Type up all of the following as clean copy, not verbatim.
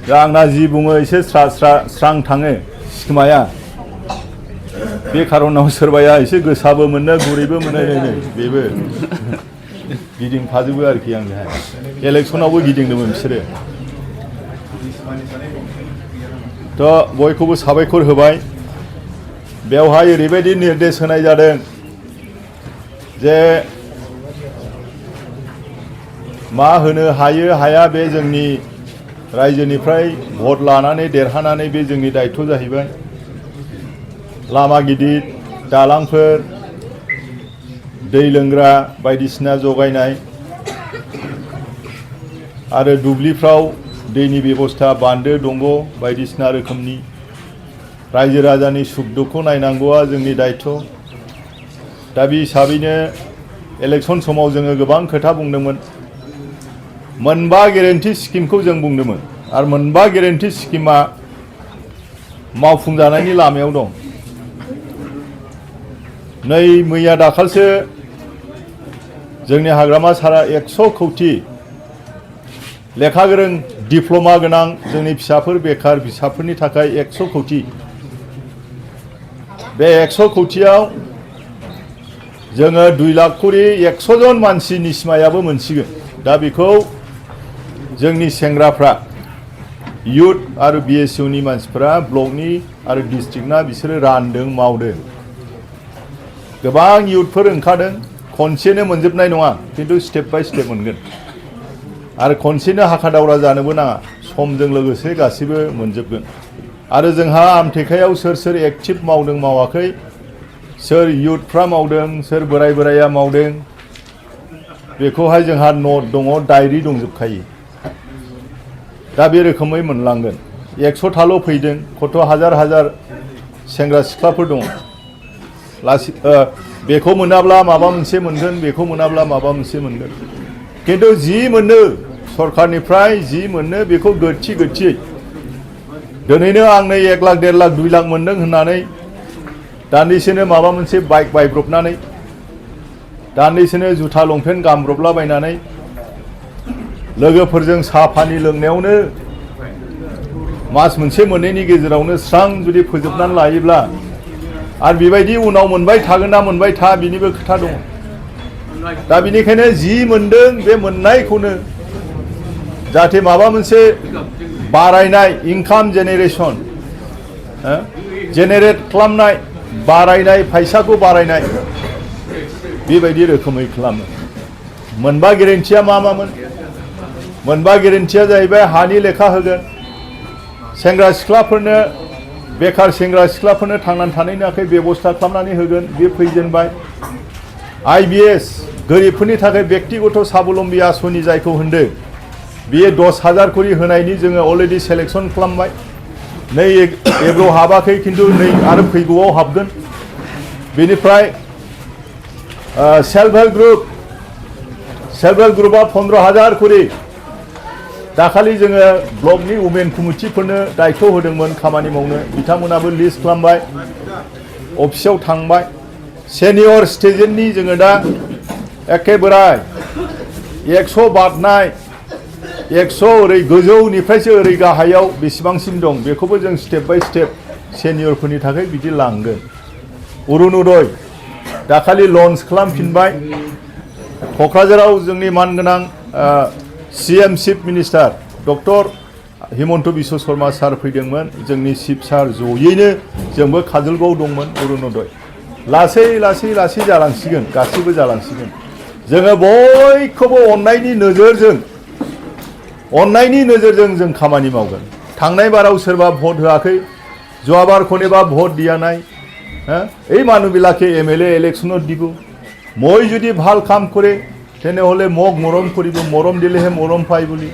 दा आंना जि बुङो एसे स्रां थाङो सिखोमाया बे खारनाव सोरबाया एसे गोसाबो मोनो गुरैबो मोनो बेबो गिदिंफाजोबो आरोखि आंनिहाय इलेक्सनावबो गिदिंदोंमोन बिसोरो थ' बयखौबो साबायखर होबाय बेवहाय ओरैबायदि निर्देश होनाय जादों जे मा होनो हायो हाया बे जोंनि रायजोनिफ्राय भट लानानै देरहानानै बे जोंनि दायित्व जाहैबाय लामा गिदिर दालांफोर दै लोंग्रा बायदिसिना जगायनाय आरो दुब्लिफ्राव दैनि बेबस्था बान्दो दंग बायदिसिना रोखोमनि रायजो राजानि सुख दुखु नायनांगौआ जोंनि दायित्व दा बे हिसाबैनो इलेक्सन समाव जोङो गोबां खोथा बुंदोंमोन मोनबा गेरेन्टि स्किमखौ जों बुंदोंमोन आरो मोनबा गेरेन्टि स्किमा मावफुंजानायनि लामायाव दं नै मैया दाखालसो जोंनि हाग्रामा सारा 100 कौटि लेखा गोरों डिप्ल'मा गोनां जोंनि फिसाफोर बेकार फिसाफोरनि थाखाय 100 कौटि बे 100 कौटियाव जोङो 2 लाख करि 100 जन मानसिनि सिमायाबो मोनसिगोन दा बेखौ जोंनि सेंग्राफ्रा युथ आरो BSUनि मानसिफ्रा ब्लकनि आरो डिस्ट्रिक्टना बिसोरो रानदों मावदों गोबां युथफोर ओंखारदों खनसेनो मोनजोबनाय नङा किन्तु स्टेप बाय स्टेप मोनगोन आरो खनसेनो हाखा दावरा जानोबो नाङा समजों लोगोसे गासिबो मोनजोबगोन आरो जोंहा आमटेखायाव सोर एक्टिभ मावदों मावाखै सोर युथफ्रा मावदों सोर बोराय बोराया मावदों बेखौहाय जोंहा नट दङ डायरि दंजोबखायो दा बे रोखोमै मोनलांगोन 100थाल' फैदों कत हाजार सेंग्रा सिख्लाफोर दङ बेखौ मोनाब्ला माबा मोनसे मोनगोन बेखौ मोनाब्ला माबा मोनसे मोनगोन किन्तु जि मोनो सरकारनिफ्राय जि मोनो बेखौ गोथियै दिनैनो आंनो 1 लाख 1.5 लाख 2 लाख मोनदों होननानै दान्दिसेनो माबा मोनसे बाइक बायब्रबनानै दान्दिसेनो जुथा लंपेन्ट गानब्रबलाबायनानै लोगोफोरजों साहा पानि लोंनायावनो मास मोनसे मोननैनि गेजेरावनो स्रां जुदि फोजोबनानै लायोब्ला आरो बेबायदि उनाव मोनबाय थागोन ना मोनबाय था बिनिबो खोथा दङ दा बेनिखायनो जि मोनदों बे मोननायखौनो जाहाथे माबा मोनसे बारायनाय इनकाम जेनेरेसन जेनेरेट खालामनाय बारायनाय फैसाखौ बारायनाय बेबायदि रोखोमै खालामो मोनबा गेरेन्टिया मामोन मोनबा गेरेन्टिया जाहैबाय हानि लेखा होगोन सेंग्रा सिख्लाफोरनो बेकार सेंग्रा सिख्लाफोरनो थांनानै थानायनि थाखाय बेबस्था खालामनानै होगोन बे फैजेनबाय IBS गोरिबफोरनि थाखाय व्यक्तिगत साबलम्बी आसनि जायखौ होनदों बेयो 10,000 करि होनायनि जोङो अलरेडि सेलेक्सन खालामबाय नै एब्रौ हाबाखै किन्तु नै आरो फैगौआव हाबगोन बेनिफ्राय सेल्फ हेल्प ग्रुपआ 15,000 करि दाखालि जोङो ब्लकनि वुमेन कमिटिफोरनो दायित्व होदोंमोन खामानि मावनो बिथांमोनाबो लिस्ट खालामबाय अफिसाव थांबाय सेनियर सिटिजेननि जोङो दा एखेबारे 100 बारनाय 100 ओरै गोजौनिफ्रायसो ओरै गाहायाव बेसेबांसिम दं बेखौबो जों स्टेप बाय स्टेप सेनियरफोरनि थाखाय बिदि लांगोन अरुणोदय दाखालि लन्च खालामफिनबाय क'क्राझाराव जोंनि मानगोनां CM chief minister doctor Himanta Biswa Sarma sir फैदोंमोन जोंनि चिफ सार जयैनो जोंबो काजलगाव दंमोन अरुणोदय लासै जालांसिगोन गासिबो जालांसिगोन जोङो बयखौबो अननायनि नोजोरजों जों खामानि मावगोन थांनाय बाराव सोरबा भट होआखै जवाबार कोनेबा भोट दिया নাই এই মানুহবিলাকে MLA ইলেকশনত দিব মই যদি ভাল কাম কৰে তেনেহলে মোক মৰম কৰিব মৰম দিলেহে মৰম পাই বুলি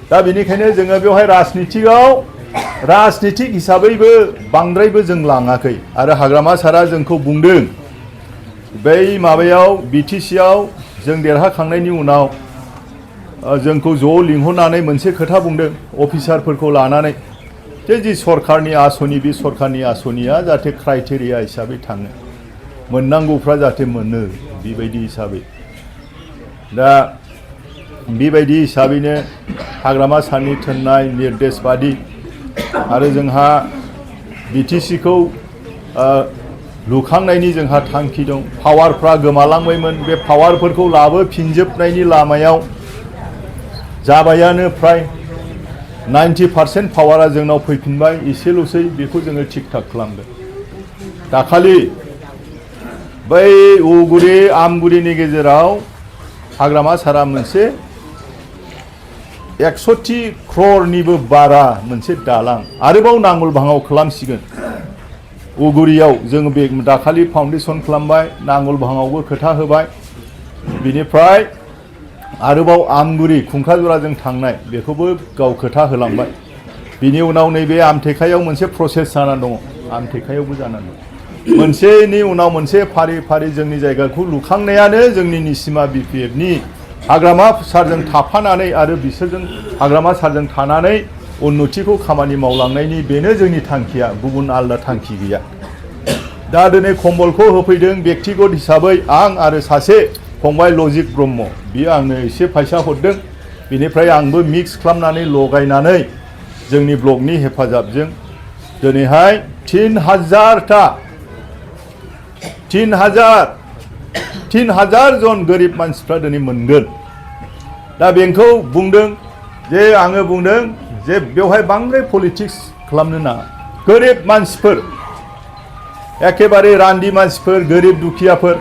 दा बेनिखायनो जोङो बेवहाय राजनीतिक हिसाबैबो बांद्रायबो जों लाङाखै आरो हाग्रामा सारा जोंखौ बुंदों बै माबायाव BTCआव जों देरहाखांनायनि उनाव जोंखौ ज' लिंहरनानै मोनसे खोथा बुंदों अफिसारफोरखौ लानानै जे सरकारनि आसनि बे सरकारनि आसनिया जाहाथे क्राइटेरिया हिसाबै थाङो मोननांगौफ्रा जाहाथे मोनो बेबायदि हिसाबै दा बेबायदि हिसाबैनो हाग्रामा सारनि थिननाय निर्देश बादि आरो जोंहा बिटिसिखौ लुखांनायनि जोंहा थांखि दं। पावारफ्रा गोमालांबायमोन, बे पावारफोरखौ लाबोफिनजोबनायनि लामायाव जाबायानो फ्राय 90% पावारा जोंनाव फैफिनबाय, एसेल'सै बेखौ जोङो थिक थाक खालामदों। दाखालि बै उगुरि आमगुरिनि गेजेराव हाग्रामा सारा मोनसे 100 क्र'रनिबो बारा मोनसे दालां आरोबाव नांगोलबाङाव खालामसिगोन। उगुरियाव जोङो बे दाखालि फाउन्डेसन खालामबाय, नांगोलबाङावबो खोथा होबाय, बिनिफ्राय आरोबाव आमगुरि खुंखाजराजों थांनाय बेखौबो गाव खोथा होलांबाय। बिनि उनाव नैबे आमथेखायाव मोनसे प्रसेस जानानै दङ, आमथेखायावबो जानानै दं। मोनसेनि उनाव मोनसे फारि फारि जोंनि जायगाखौ लुखांनायानो जोंनि निसिमा बिपिएफनि हाग्रामा सारजों थाफानानै आरो बिसोरजों हाग्रामा सारजों थानानै उन्नतिखौ खामानि मावलांनायनि बेनो जोंनि थांखिया, गुबुन आलदा थांखि गैया। दा दिनै कम्बलखौ होफैदों बेक्तिगत हिसाबै आं आरो सासे फंबाय लजिक ब्रह्म, बियो आंनो एसे फैसा हरदों, बिनिफ्राय आंबो मिक्स खालामनानै लगायनानै जोंनि ब्लकनि हेफाजाबजों दिनैहाय 3000 जन गोरिब मानसिफ्रा दिनै मोनगोन। दा बेखौ बुंदों जे आङो बुंदों जे बेवहाय बांद्राय पलिटिक्स खालामनो नाङा। गोरिब मानसिफोर, एखेबारे रान्दि मानसिफोर, गोरिब दुखियाफोर,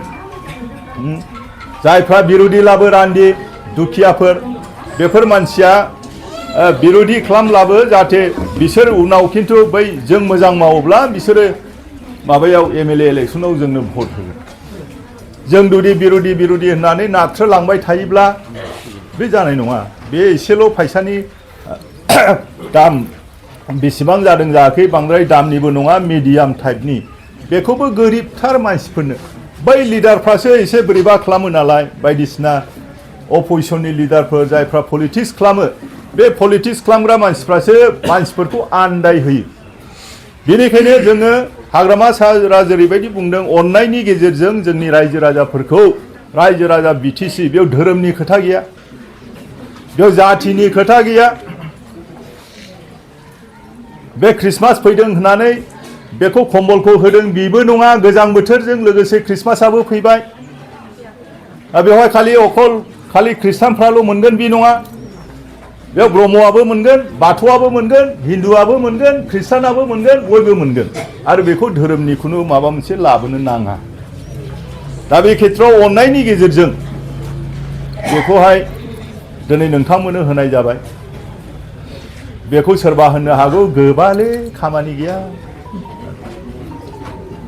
जायफ्रा बिरोधि लाबो रान्दि दुखियाफोर, बेफोर मानसिया बिरोधि खालामब्लाबो जाहाथे बिसोर उनाव खिन्थु बै जों मोजां मावोब्ला बिसोरो माबायाव एमएलए इलेक्सनाव जोंनो भट होगोन। जों जुदि बिरोधि होननानै नाथ्रोलांबाय थायोब्ला बे जानाय नङा। बे एसेल' फैसानि दाम बेसेबां जादों जायाखै, बांद्राय दामनिबो नङा, मिडियाम टाइपनि, बेखौबो गोरिबथार मानसिफोरनो, बै लिडारफ्रासो एसे बोरैबा खालामो नालाय, बायदिसिना अपोजिसननि लिडारफोर जायफ्रा पलिटिक्स खालामो, बे पलिटिक्स खालामग्रा मानसिफ्रासो मानसिफोरखौ आन्दायहोयो। बेनिखायनो जोङो हाग्रामा सारा जेरैबायदि बुंदों अननायनि गेजेरजों जोंनि रायजो राजाफोरखौ, रायजो राजा बिटिसि, बेयाव धोरोमनि खोथा गैया, बेयाव जातिनि खोथा गैया। बे ख्रिस्टमास फैदों होननानै बेखौ कम्बलखौ होदों बेबो नङा, गोजां बोथोरजों लोगोसे ख्रिस्टमासाबो फैबाय। बेवहाय खालि ख्रिस्टानफ्राल' मोनगोन बे नङा, बेयाव ब्रह्मआबो मोनगोन, बाथौआबो मोनगोन, हिन्दुआबो मोनगोन, ख्रिस्टानाबो मोनगोन, बयबो मोनगोन। आरो बेखौ धोरोमनि खुनु माबा मोनसे लाबोनो नाङा। दा बे खेत्रआव अननायनि गेजेरजों बेखौहाय दिनै नोंथांमोननो होनाय जाबाय। बेखौ सोरबा होननो हागौ गोबालै खामानि गैया,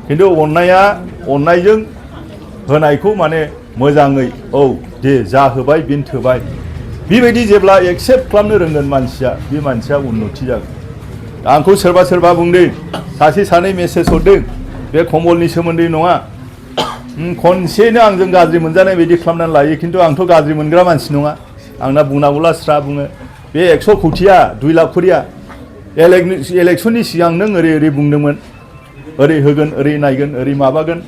खिन्थु अननायजों होनायखौ माने मोजाङै औ दे जाहोबाय बेनो थोबाय, बेबायदि जेब्ला एक्सेप्ट खालामनो रोंगोन मानसिया, बे मानसिया उन्नति जागोन। आंखौ सोरबा बुंदों, सासे सानै मेसेज हरदों, बे कम्बलनि सोमोन्दै नङा, खनसेनो आंजों गाज्रि मोनजानाय बायदि खालामनानै लायो, खिन्थु आंथ' गाज्रि मोनग्रा मानसि नङा, आंना बुंनांगौला स्रा बुङो। बे 100 कौटिया 2 लाख करिया इलेक्सननि सिगां नों ओरै बुंदोंमोन, ओरै होगोन, ओरै नायगोन, ओरै माबागोन,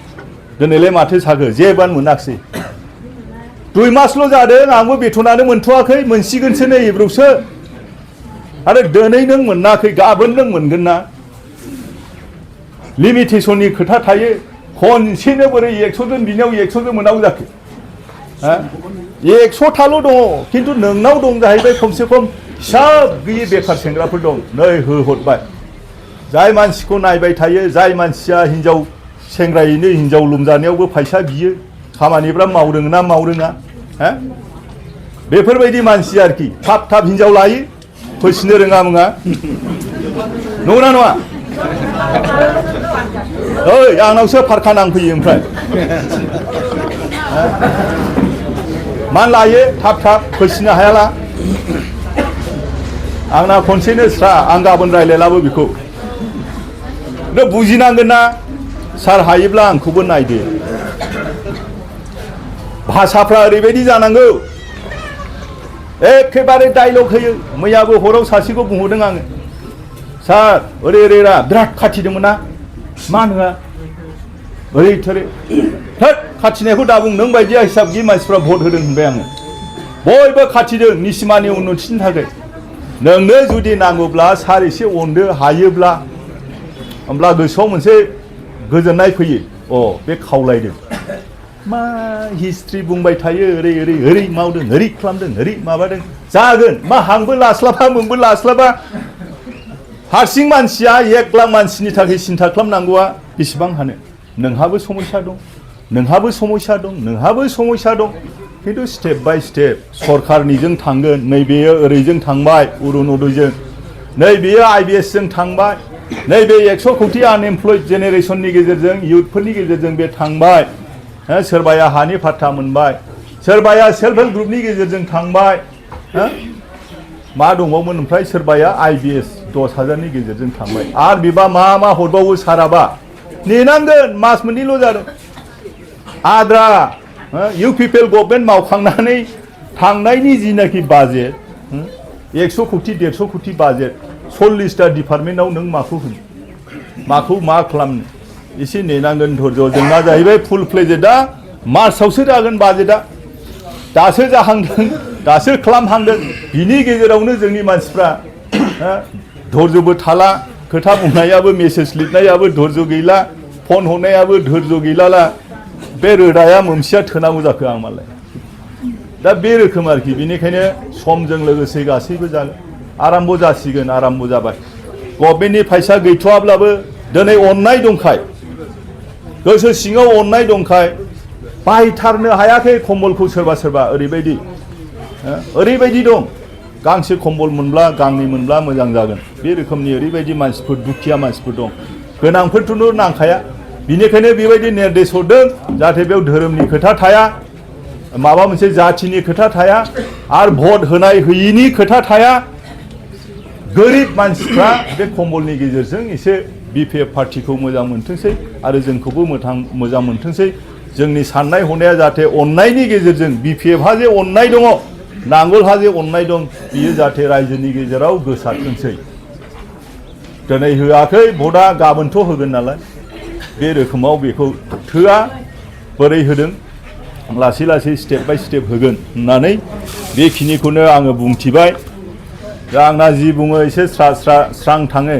दिनैलाय माथो साखो, जेबोआनो मोनाखिसै। 2 मासल' जादों, आंबो बेथनानो मोनथ'वाखै, मोनसिगोनसो नै एब्रौसो। आरो दिनै नों मोनाखै, गाबोन नों मोनगोन ना। लिमिटेसननि खोथा थायो, खनसेनो बोरै 100 जन बिनियाव 100 जन मोनांगौ जाखो? 100थाल' दङ, खिन्थु नोंनाव दं जाहैबाय खमसे खम हिसाब गैयै बेखार सेंग्राफोर दं, नै होहरबाय। जाय मानसिखौ नायबाय थायो, जाय मानसिया हिनजाव सेंग्रायैनो हिनजाव लोमजानायावबो फैसा बियो, खामानिफ्रा मावदों ना मावरोङा, बेफोरबायदि मानसि आरोखि, थाब हिनजाव लायो, फैसिनो रोङा मुङा, नंगौना नङा? ओइ आंनावसो फारखा नांफैयो ओमफ्राय मानो लायो, थाब फैसिनो हायाला। आंना खनसेनो स्रा, आं गाबोन रायलायलाबो बेखौ बुजिनांगोन ना। सार हायोब्ला आंखौबो नायदो, भाषाफ्रा ओरैबायदि जानांगौ, एखेबारे डायलग होयो। मैयाबो हराव सासेखौ बुंहरदों आङो, सार ओरै बिराद खाथिदोंमोन ना, मा नङा ओरै थोरै, खाथिनायखौ दा बुं, नों बायदिया हिसाब गैयै मानसिफ्रा भट होदों होनबाय आङो। बयबो खाथिदों निसिमानि उन्नतिनि थाखाय नोंनो जुदि नांगौब्ला सार एसे अनदो हायोब्ला होमब्ला गोसोआव मोनसे गोजोननाय फैयो बे खावलायदों मा हिस्ट्रि बुंबाय थायो ओरै ओरै ओरै मावदों ओरै खालामदों ओरै माबादों जागोन मा हांबो लास्लाबा मोनबो लास्लाबा हारसिं मानसिया 1 लाख मानसिनि थाखाय सिन्था खालामनांगौआ बेसेबां हानो नोंहाबो समस्या दं नोंहाबो समस्या दं नोंहाबो समस्या दं खिन्थु स्टेप बाय स्टेप सरकारनिजों थांगोन नैबेयो ओरैजों थांबाय अरुणोदयजों नैबेयो IBS जों थांबाय नैबे 100 कोटि आनएमप्लयड जेनेरेशननि गेजेरजों इयुथफोरनि गेजेरजों बे थांबाय सोरबाया हानि फाट्टा मोनबाय सोरबाया सेल्फ हेल्प ग्रुपनि गेजेरजों थांबाय मा दंबावोमोन ओमफ्राय सोरबाया IBS 10,000नि गेजेरजों थांबाय आरो बेबा मा हरबावो साराबा नेनांगोन मास मोननैल' जादों आद्रा UPPL गभर्नमेन्ट मावखांनानै थांनायनि जिनाखि बाजेट 100 कोटि 150 कोटि बाजेट 40टा डिपार्टमेन्टआव नों माखौ होनो माखौ मा खालामनो एसे नेनांगोन धैर्य जोंना जाहैबाय फुल फ्लेजेडा मार्चआवसो जागोन बाजेटआ दासो जाहांदों दासो खालामहांदों बिनि गेजेरावनो जोंनि मानसिफ्रा धैर्यबो थाला खोथा बुंनायाबो मेसेज लिरनायाबो धैर्य गैला फन हरनायाबो धैर्य गैलाला बे रोदाया मोनसेया थोनांगौ जाखो आं मालाय दा बे रोखोम आरोखि बेनिखायनो समजों लोगोसे गासैबो जागोन आराम्भ जासिगोन आराम्भ जाबाय गभर्नमेन्टनि फैसा गैथ'वाब्लाबो दिनै अननाय दंखाय गोसो सिङाव अननाय दंखाय बायथारनो हायाखै कम्बलखौ सोरबा ओरैबायदि दं गांसे कम्बल मोनब्ला गांनै मोनब्ला मोजां जागोन बे रोखोमनि ओरैबायदि मानसिफोर दुखिया मानसिफोर दं गोनांफोरथ' नांखाया बिनिखायनो बेबायदि निर्देश हरदों जाहाथे बेयाव धोरोमनि खोथा थाया माबा मोनसे जातिनि खोथा थाया आरो भट होनाय होयिनि खोथा थाया गोरिब मानसिफ्रा बे कम्बलनि गेजेरजों एसे BPF पार्टिखौ मोजां मोनथोंसै आरो जोंखौबो मोजां मोनथोंसै जोंनि साननाय हनाया जाहाथे अननायनि गेजेरजों BPF हा जे अननाय दङ नांगोलहा जे अननाय दं बियो जाहाथे रायजोनि गेजेराव गोसारथोंसै दिनै होआखै भटआ गाबोनथ' होगोन नालाय बे रोखोमाव बेखौ थोआ बोरै होदों लासै लासै स्टेप बाय स्टेप होगोन होननानै बेखिनिखौनो आङो बुंथिबाय दा आंना जि बुङो एसे स्रां थाङो